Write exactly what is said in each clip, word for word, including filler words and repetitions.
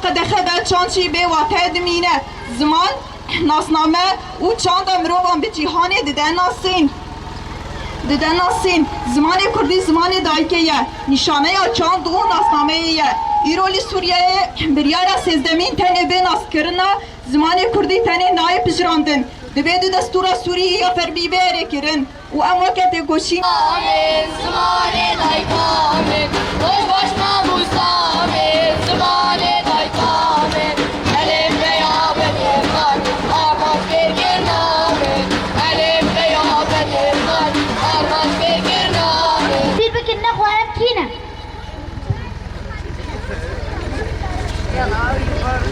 Qedexe be çand jî bê wate dimîne. Ziman, nasname û çanda mirovan bi cîhanê dide nasîn. Dide nasîn. Zimanê kurdî zimanê dayikê ye. Nîşaneya çand û nasnameyê ye. Îro li Sûriyeyê biryara sêzdemîn tenê bê naskirina zimanê kurdî tenê nayê pijirandin. Dibê di destûra Sûrî ya fermî bê erêkirin. û em weke têkoşîn. Amê, zimanê dayika amê, roj baş mamosta amê, zimanê dayika amê, elif beya benê xan, armanc fêrkirina amê, elif beya benê xan, armanc fêrkirina amê. Bîr bikin nexwe em kî ne?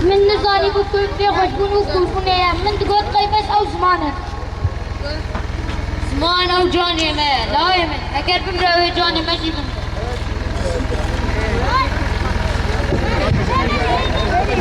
Min nizanîbû ku vê xweşbûn û kûrbûnê ye. Min digot qey bes ew ziman e. Ziman ew canê me ye, lawê min. Eger bimre ew ê canê me jî bimre.